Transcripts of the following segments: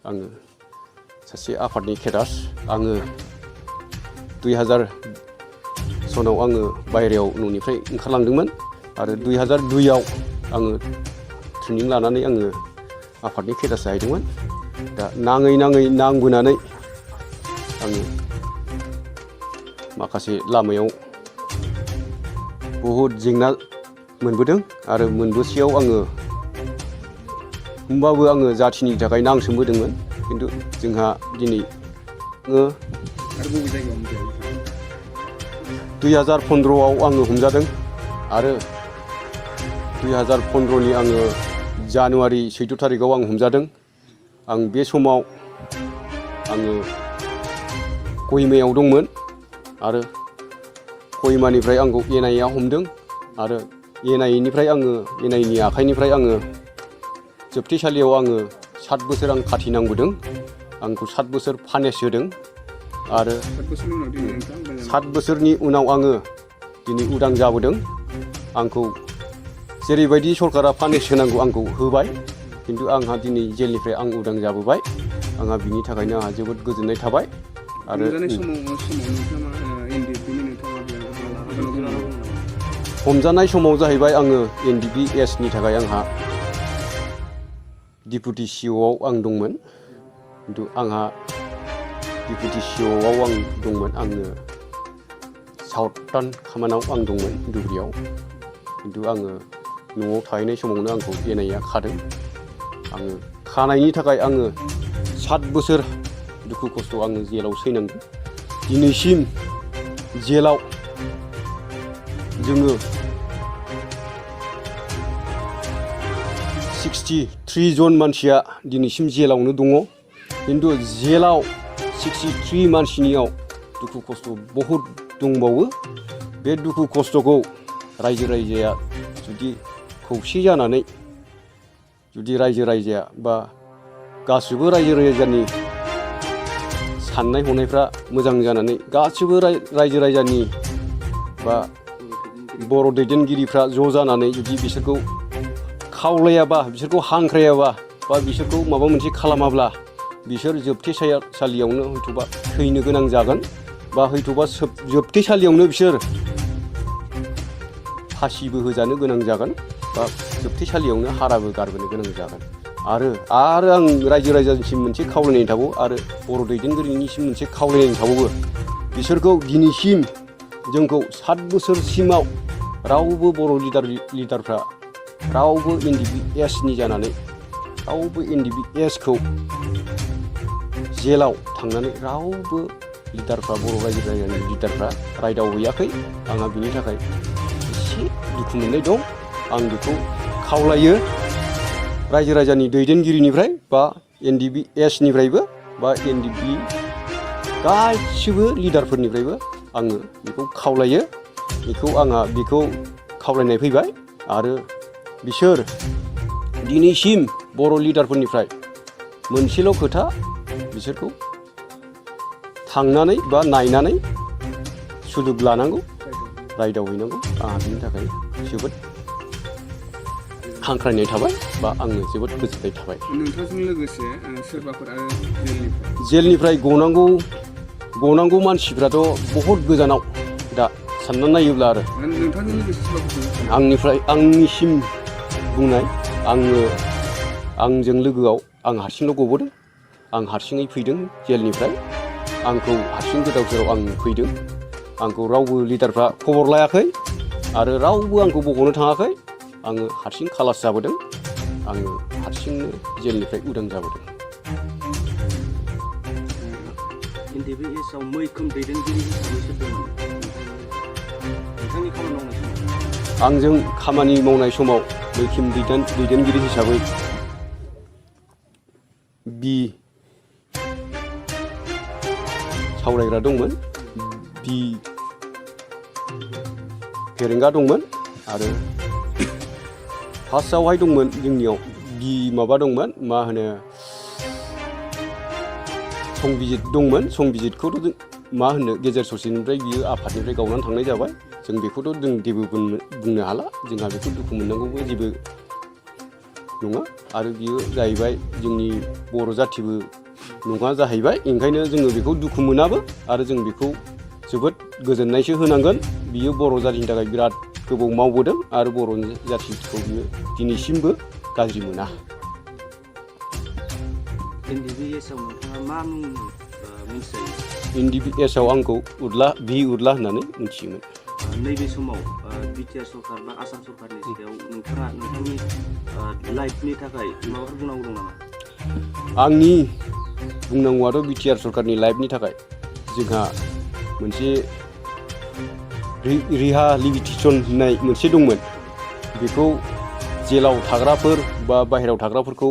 आङो सासे आफादनि केडार आङो 2000 सनाव आङो बायहेरायाव न'निफ्राय ओंखारलांदोंमोन आरो 2002आव आङो ट्रेनिं लानानै आङो आफादनि केडार जाहैदोंमोन दा नाङै नांबोनानै आङो माखासे लामायाव बहुद जेंना मोनबोदों आरो मोनबोसेयाव आङो होमबाबो आङो जाथिनि थाखाय नांसोमबोदोंमोन खिन्थु जोंहा दिनै 2015आव आङो हमजादों आरो 2015नि आङो जानुवारि 14 थारिखआव आं हमजादों आं बे समाव आङो कहिमायाव दंमोन आरो कहिमानिफ्राय आंखौ एनआइएआ हमदों आरो एनआइएनिफ्राय आङो एनआइएनि आखाइनिफ्राय आङो जोबथेसालियाव आङो 7 बोसोर आं खाथि नांबोदों आंखौ 7 बोसोर पानिश होदों आरो 7 बोसोरनि उनाव आङो दिनै उदां जाबोदों आंखौ जेरैबायदि सरकारा पानिश होनांगौ आंखौ होबाय खिन्थु आंहा दिनै जेलनिफ्राय आं उदां जाबोबाय आंहा बिनि थाखायनो आंहा जोबोद गोजोननाय थाबाय आरो हमजानाय समाव जाहैबाय आङो NDBSनि थाखाय आंहा डिपुटि COआव आं दंमोन खिन्थु आंहा डिपुटि COआव आं दंमोन आङो साउथार्न कामान्डआव आं दंमोन धुबुरियाव खिन्थु आङो न'आव थाहैनाय समावनो आंखौ एनआइएआ खादों आङो खानायनि थाखाय आङो 7 बोसोर दुखु खस्थ' आङो जेलाव सैनांदों दिनैसिम जेलाव जोङो 63 जन मानसिया दिनैसिम जेलावनो दङ खिन्थु जेलाव 63 मानसिनियाव दुखु खस्थ' बहुद दंबावो बे दुखु खस्थ'खौ रायजो राजाया जुदि खौसे जानानै जुदि रायजो राजाया बा गासिबो रायजो राजानि साननाय हनायफ्रा मोजां जानानै गासिबो रायजो राजानि बा बर' दैदेनगिरिफ्रा ज' जानानै जुदि बिसोरखौ खावलायाबा बिसोरखौ हांख्रायाबा बा बिसोरखौ माबा मोनसे खालामाब्ला बिसोर जोबथेसालियावनो हयथ'बा थैनो गोनां जागोन बा हयथ'बा जोबथेसालियावनो बिसोर फासिबो होजानो गोनां जागोन बा जोबथेसालियावनो हाराबो गारबोनो गोनां जागोन आरो आं रायजो राजानिसिम मोनसे खावलायनाय थाबावो आरो बर' दैदेनगिरिनिसिम मोनसे खावलायनाय थाबावो बिसोरखौ दिनैसिम जोंखौ 7 बोसोरसिमाव रावबो बर' लिडारफ्रा रावबो NDBSनि जानानै रावबो NDBSखौ जेलाव थांनानै रावबो लिडारफ्रा बर' रायजो राजानि लिडारफ्रा रायदावहैयाखै आंहा बिनि थाखाय एसे दुखु मोननाय दं आं बेखौ खावलायो रायजो राजानि दैदेनगिरिनिफ्राय बा NDBSनिफ्रायबो बा NDB गासिबो लिडारफोरनिफ्रायबो आङो बेखौ खावलायो बेखौ खावलायनाय फैबाय आरो बिसोर दिनैसिम बर' लिडारफोरनिफ्राय मोनसेल' खोथा बिसोरखौ थांनानै बा नायनानै सुलुग लानांगौ रायदावहैनांगौ आंहा बिनि थाखाय जोबोद हांख्रायनाय थाबाय बा आङो जोबोद गोजोननाय थाबाय नोंथांजों लोगोसे सोरबाफोर आरो जेलनिफ्राय गनांगौ मानसिफ्राथ' बहुद गोजानाव दा साननानै नायोब्ला आरो आंनिसिम बुंनाय आंजों लोगोआव आं हारसिंल' गबोदों आं हारसिङै फैदों जेलनिफ्राय आंखौ हारसिं गोदाव सोराव आं फैदों आंखौ रावबो लिडारफ्रा खबर लायाखै आरो रावबो आंखौ बख'नो थाङाखै आङो हारसिं खालास जाबोदों आङो हारसिंनो जेलनिफ्राय उदां जाबोदों NDBSआव मैखोम दैदेनगिरि हिसाबै सोर दंमोन नोंथांनि खामानि मावनाय समाव आंजों खामानि मावनाय समाव मैखोम दैदेनगिरि हिसाबै बि सावरायग्रा दंमोन बि फेरेंगा दंमोन आरो फार्स्टआवहाय दंमोन जोंनियाव बि माबा दंमोन मा होनो संबिजित दंमोन संबिजितखौथ' मा होनो गेजेर ससेनिफ्राय बियो आफादनिफ्राय गावनानै थांनाय जाबाय जों बेखौथ' जों जेबो बुंनो हाला जोंहा बेखौ दुखु मोननांगौबो जेबो नङा आरो बियो जाहैबाय जोंनि बर' जाथिबो नङा जाहैबाय ओंखायनो जोङो बेखौ दुखु मोनाबो आरो जों बेखौ जोबोद गोजोननायसो होनांगोन बियो बर' जातिनि थाखाय बिराद गोबाव मावबोदों आरो बर' जातिखौ बियो दिनैसिमबो गाज्रि मोना NDBS आव नोंथाङा मा मुं मिथिजायो NDBS आव आंखौ उदला होननानै मिथियोमोन नैबे समाव बिटिआर सरकार बा आसाम सरकारनि सायाव नोंथाङा नोंथांनि लाइफनि थाखाय माबाफोर बुंनांगौ दं नामा आंनि बुंनांगौआथ' बिटिआर सरकारनि लाइफनि थाखाय जोंहा मोनसे रिहाबिलिटेसन होननाय मोनसे दंमोन बेखौ जेलाव थाग्राफोर बा बाहेरायाव थाग्राफोरखौ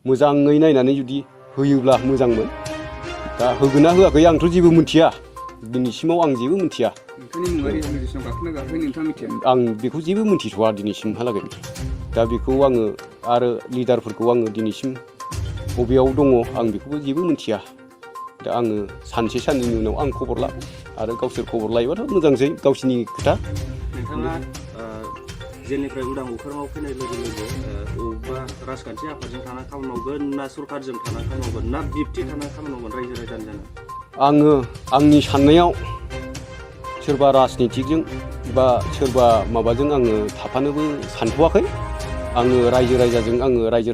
मोजाङै नायनानै जुदि होयोब्ला मोजांमोन दा होगोन ना होआखै आंथ' जेबो मिथिया दिनैसिमाव आं जेबो मिथिया नोंथांनि मुङा रिहाबिलिटेसन गाखोना गाखोयै नोंथाङा मिथिया आं बेखौ जेबो मिथिथ'वा दिनैसिमहालागै दा बेखौ आङो आरो लिडारफोरखौ आङो दिनैसिम बबेयाव दङ आं बेखौबो जेबो मिथिया दा आङो सानसे साननैनि उनाव आं खबर लागोन आरो गावसोर खबर लायोबाथ' मोजांसै गावसिनि खोथा नोंथाङा जेलनिफ्राय उदां अख्राङाव फैनाय लोगो लोगो बबेबा राजखान्थि आफादजों थाना खामानि मावगोन ना सरकारजों थाना खामानि मावगोन ना बिब्दि थाना खामानि मावगोन रायजो राजानि जाना आङो आंनि साननायाव सोरबा राजनितिकजों बा सोरबा माबाजों आङो थाफानोबो सानथ'वाखै आङो रायजो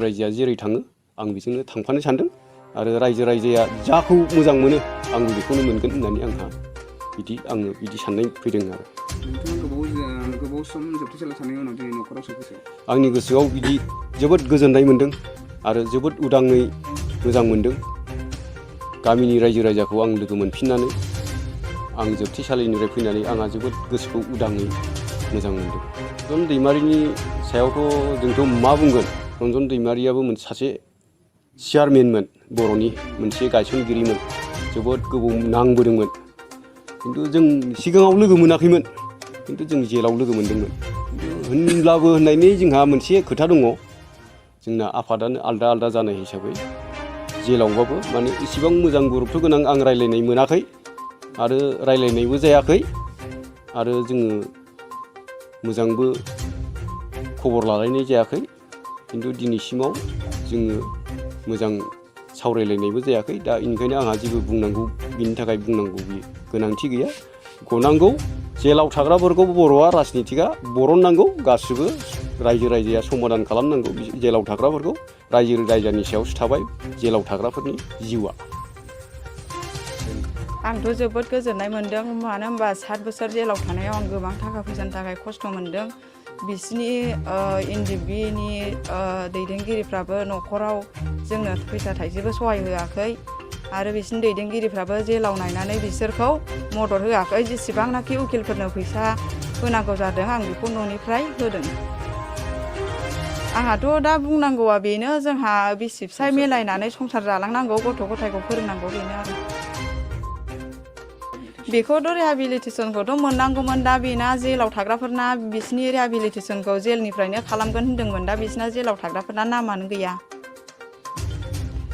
राजाया जेरै थाङो आं बिजोंनो थांफानो सानदों आरो रायजो राजाया जाखौ मोजां मोनो आंबो बेखौनो मोनगोन होननानै आंहा आङो बिदि साननाय फैदों आरो नोंथाङा गोबाव सम जोबथेसालियाव थानायनि उनाव दिनै न'खराव सफैसै आंनि गोसोआव बिदि जोबोद गोजोननाय मोनदों आरो जोबोद उदाङै मोजां मोनदों गामिनि रायजो राजाखौ आं लोगो मोनफिननानै आं जोबथेसालिनिफ्राय फैनानै आंहा जोबोद गोसोखौ उदाङै मोजां मोनदों रन्जन दैमारिनि सायावथ' जोंथ' मा बुंगोन रन्जन दैमारियाबो सासे चेयारमेनमोन बर'नि मोनसे गायसनगिरिमोन जोबोद गोबाव नांबोदोंमोन खिन्थु जों सिगाङाव लोगो मोनाखैमोन खिन्थु जों जेलाव लोगो मोनदोंमोन होनब्लाबो होननायनि जोंहा मोनसे खोथा दङ जोंना आफादानो आलदा आलदा जानाय हिसाबै जेलावबाबो माने इसिबां मोजां गुरुत्व गोनां आं रायलायनाय मोनाखै आरो रायलायनायबो जायाखै आरो जोङो मोजांबो खबर लालायनाय जायाखै खिन्थु दिनैसिमाव जोङो मोजां सावरायलायनायबो जायाखै दा ओंखायनो आंहा जेबो बुंनांगौ बिनि थाखाय बुंनांगौ गोनांथि गैया गनांगौ जेलाव थाग्राफोरखौ बर'आ राजनितिकआ बरननांगौ गासिबो रायजो राजाया समाधान खालामनांगौ जेलाव थाग्राफोरखौ रायजो राजानि सायावसो थाबाय जेलाव थाग्राफोरनि जिउआ आंथ' जोबोद गोजोननाय मोनदों मानो होनबा 7 बोसोर जेलाव थानायाव आं गोबां थाखा फैसानि थाखाय खस्थ' मोनदों बिसिनि NDBनि दैदेनगिरिफ्राबो न'खराव जोंनो फैसा थाइसेबो सहाय होआखै आरो बिसिनि दैदेनगिरिफ्राबो जेलाव नायनानै बिसोरखौ मदद होआखै जेसेबांनाखि उकिलफोरनो फैसा होनांगौ जादों आं बेखौ न'निफ्राय होदों आंहाथ' दा बुंनांगौआ बेनो जोंहा बिसि फिसाय मिलायनानै संसार जालांनांगौ गथ' गथायखौ फोरोंनांगौ बेनो आरो बेखौथ' रिहाबिलिटेसनखौथ' मोननांगौमोन दा बेना जेलाव थाग्राफोरना बिसिनि रिहाबिलिटेसनखौ जेलनिफ्रायनो खालामगोन होनदोंमोन दा बिसिना जेलाव थाग्राफोरना नामानो गैया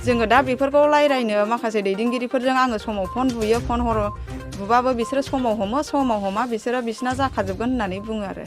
जोङो दा बेफोरखौ रायलायनो माखासे दैदेनगिरिफोरजों आङो समाव फन बुयो फन बुबाबो बिसोरो समाव हमा बिसोरो बिसिना जाखाजोबगोन होननानै बुङो आरो